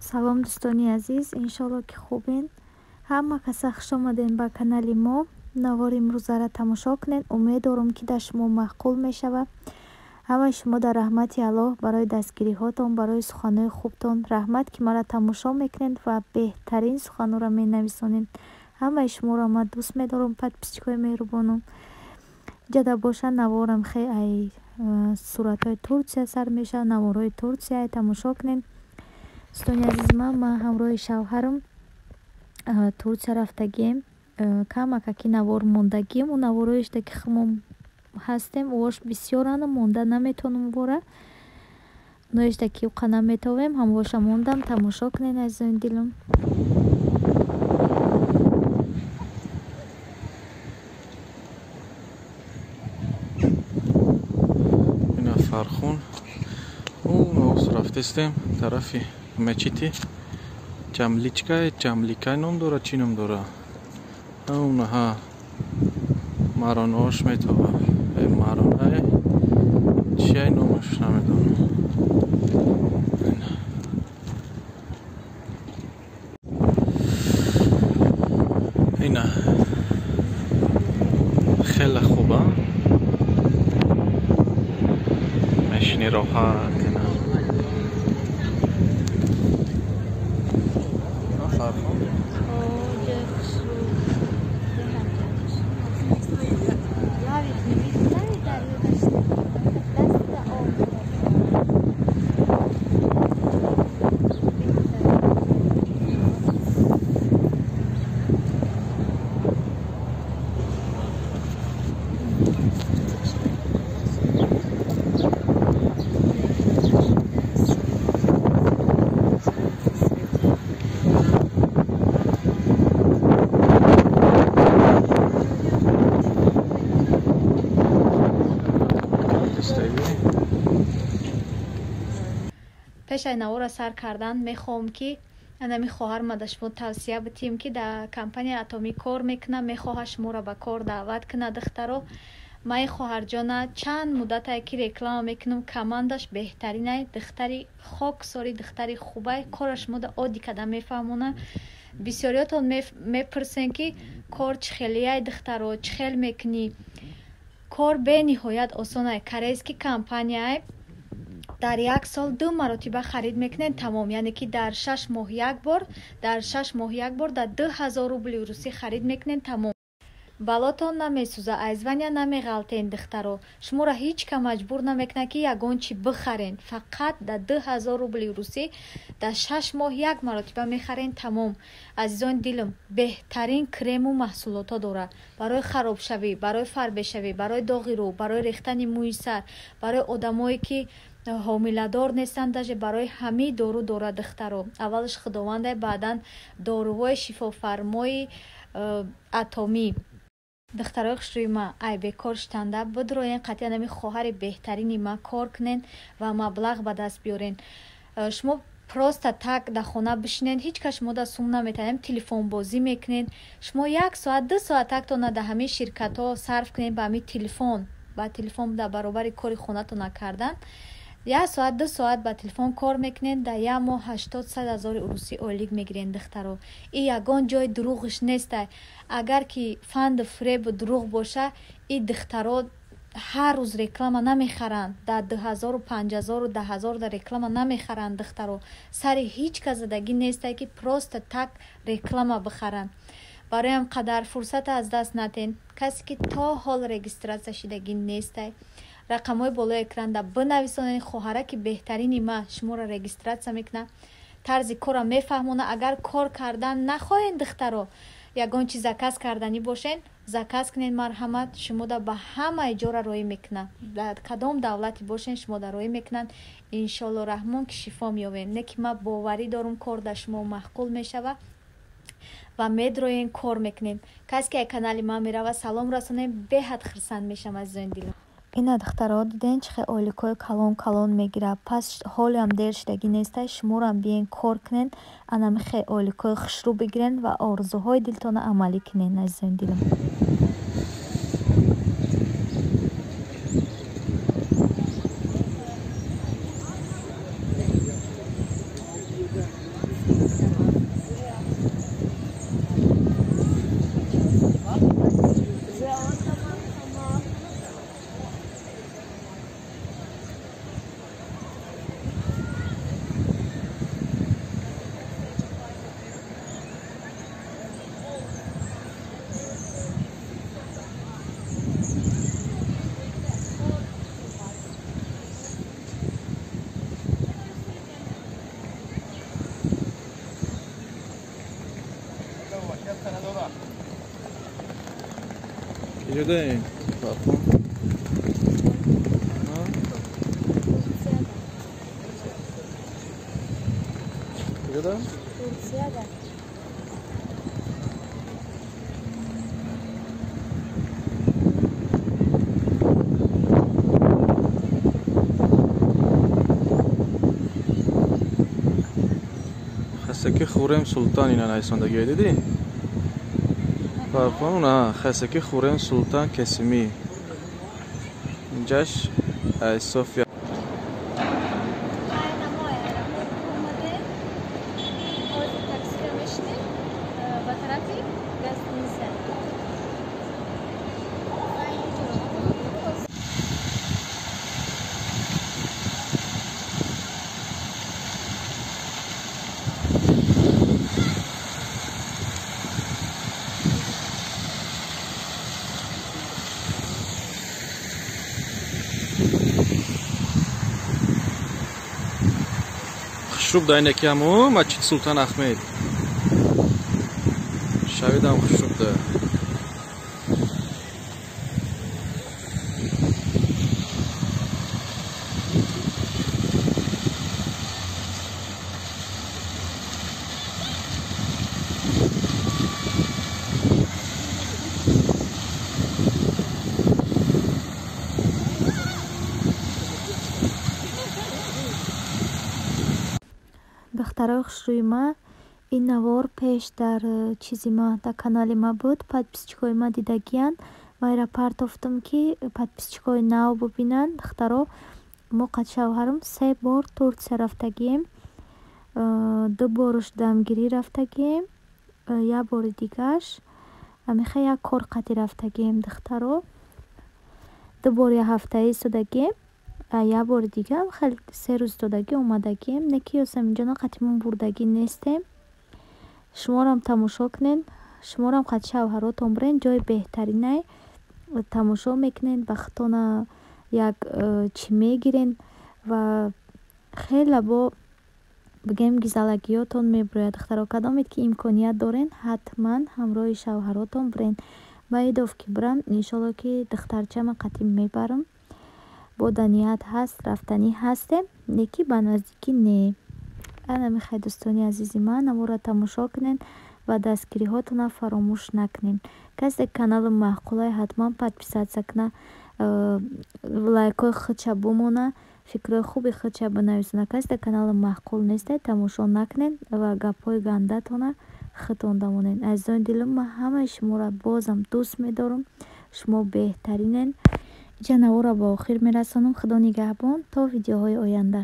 Салом дӯстони азиз, иншоалло ки хубен. Ҳама каса хуш омадем ба канали мо. Навори имрӯзаро тамошо кунед. Умед дорам, ки дар шумо маъқул мешавад. Ҳамаи шумо дар раҳмати Аллоҳ барои дастгириҳотон, барои суханҳои хубтон. Раҳмат, ки маро тамошо мекунед ва беҳтарин суханҳоро менависонед. Ҳамаи шуморо ман дӯст медорам, подписчикои меҳрубонам. Ҷада боша наворам хе ай суратҳои Турсия сар мешавад, наворҳои Турсия тамошо кунед. Дӯстони азизи ман, ман ҳамроҳи шавҳарам Турсия рафтагием. Камакаки навор мондагием. У наворҳоешда ки хумон ҳастем, ош бисёранд, монда наметавонам бора. Оноешда ки уқа наметавем, ҳамвоша мондам. Тамошо кунед, азизони дилам. Ина Фархун. Ӯ рафтестем тарафи мечити Чамличка, Чамликай ном дора, чӣ ном дора? Унаҳа маронош метова. Маронай чиай номаш намедонам. Ина хеле хуба. Мешини роҳат ина. Фархун. Пешаи наворро сар кардан мехоҳам, ки анами хоҳарма да шумо тавсия битиҳем, ки дар компанияи Атомӣ кор мекунад, мехоҳад шуморо ба кор даъват кунад. Духтаро, ман ин хоҳарҷона чанд муддатае ки реклама мекунам, командаш беҳтаринай, духтари хоксори, духтари хубай, корро шумода оддӣ карда мефаҳмонад. Бисёриётон мепурсен, ки кор чӣ хелияй, духтаро, чӣ хел мекунӣ? Кор бениҳоят осонай. Корейский компанияй, дар як сол 2 маротиба харид мекунед, тамом. Яъне ки дар 6 моҳ як бор, дар 6 моҳ як бор дар 2000 рубли русӣ харид мекунед, тамом. Балотон намесӯза, айзвания намеғалтен, духтаро. Шуморо ҳеҷ ка маҷбур намекунад, ки ягон чӣ бихарен. Фақат дар 2000 рубли русӣ дар 6 моҳ як маротиба мехарен, тамом. Азизони дилам, беҳтарин крему маҳсулотҳо дорад барои харобшавӣ, барои фарбешавӣ, барои доғи рӯ, барои рехтани мӯи сар, барои одамое ки ҳомиладор нестанд, даже барои ҳамаи дору дорад, духтаро. Аввалаш Худовандай, баъдан доруҳои шифофармои Атомӣ. Духтарои хушрӯи ма, ай бекор шитанда бидроен, қатъиян ами хоҳари беҳтарини ма кор кунен ва маблағ ба даст биёрен. Шумо просто так дар хона бишинед, ҳеҷ кас шумо дар сум наметавонед, телефонбозӣ мекунед. Шумо 1 соат, 2 соат тактона дар ҳамаи ширкатҳо сарф кунед ба ҳамин телефон, ба телефон дар баробари кори хонатона кардан. 1 соат, 2 соат ба телефон кор мекунед, дар як моҳ 80-100 ҳазори урусӣ ойлик мегиред, духтаро. И ягон ҷои дурӯғиш нестай. Агар ки фанду фиребу дурӯғ боша, и духтаро ҳар рӯз реклама намехаранд. Дар 2000, 5000, 10000 дар реклама намехаранд, духтаро. Сари ҳеҷ кас задагӣ нестай, ки просто так реклама бихаранд. Бароям қадар фурсата аз даст натен. Касе ки то ҳол регистратсия шидагӣ нестай, рақамҳои болои экранда бинависонед. Хоҳара ки беҳтарини ма шуморо регистратсия мекунад, тарзи корро мефаҳмонад. Агар кор кардан нахоҳед, духтаро, ягон чиз заказ карданӣ бошед, заказ кунед, марҳамат, шумода ба ҳамаи ҷора роӣ мекунад. Дар кадом давлате бошед, шумода роӣ мекунанд. Иншоалло раҳмон ки шифо меёбед. Не ки ман боварӣ дорам, кор дар шумо маъқул мешавад ва медроен, кор мекунед. Касе ки аз канали ман меравад, салом расонед, беҳад хурсанд мешавам, азизони дилам. Ина духтаро, диден чӣ хел ойликҳои калон калон мегирад. Пас ҳолиам дер шидагӣ нестай, шуморам биен кор кунед, анами хел ойликҳои хушрӯ бигирен ва орзуҳои дилтонро амалӣ кунед, азизони дилам. Куҷодаем, Фархон? Куҷода? Турсияда. Хасаки Хуррем Султан ина найсондагиа дидӣ? Фархон, Хасаки Хуррем Султан Кесими. Инҷаш София. Ба тарафи гостиница. Хушруб да ине ки ҳамо масҷид Султан Ахмед. Шавидам хушруб да. Духтарои хушрӯи ма, ин навор пеш дар чизи ма, дар канали ма буд. Подписчикои ма дидагиянд. Ма ира партофтам, ки подписчикои нав бубинанд. Духтаро, мо қад шавҳарам се бор Турсия рафтагием. Ду борш дамгирӣ рафтагием, як бори дигааш амихе як кор қатӣ рафтагием. Духтаро, ду бор як ҳафтаӣ истодагием, як бори дига хеле 3 рӯз истодагӣ омадагием. Не ки Ёсаминҷона қатимон бурдагӣ нестем. Шуморам тамошо кунед, шуморам қад шавҳаротон бирен, ҷои беҳтаринай, тамошо мекунед, ба худтона як чӣ мегирен ва хеле бо бигем гизалагиётон мебирояд. Духтаро, кадомед ки имконият дорен, ҳатман ҳамроҳи шавҳаротон бирен. Ба идов ки бирам, иншолло ки духтарчама қатӣ мебарам. Бо ният ҳаст, рафтанӣ ҳастем, не ки ба наздикӣ не. Ана мехай, дӯстони азизи ман, наворро тамошо кунед ва дастгириҳотонро фаромӯш накунед. Касе каналам маъқулай, ҳатман подписаться куна, лайкҳои худша бимона, фикрҳои хуби худша бинависона. Касе каналам маъқул нестай, тамошо накунед ва гапҳои гандатона худтон дамонед. Азизони дилам, ман ҳамаи шуморо бозам дӯст медорам, шумо беҳтаринед. Иҷа наворро ба охир мерасонам. Худо нигаҳбон, то видеоҳои оянда.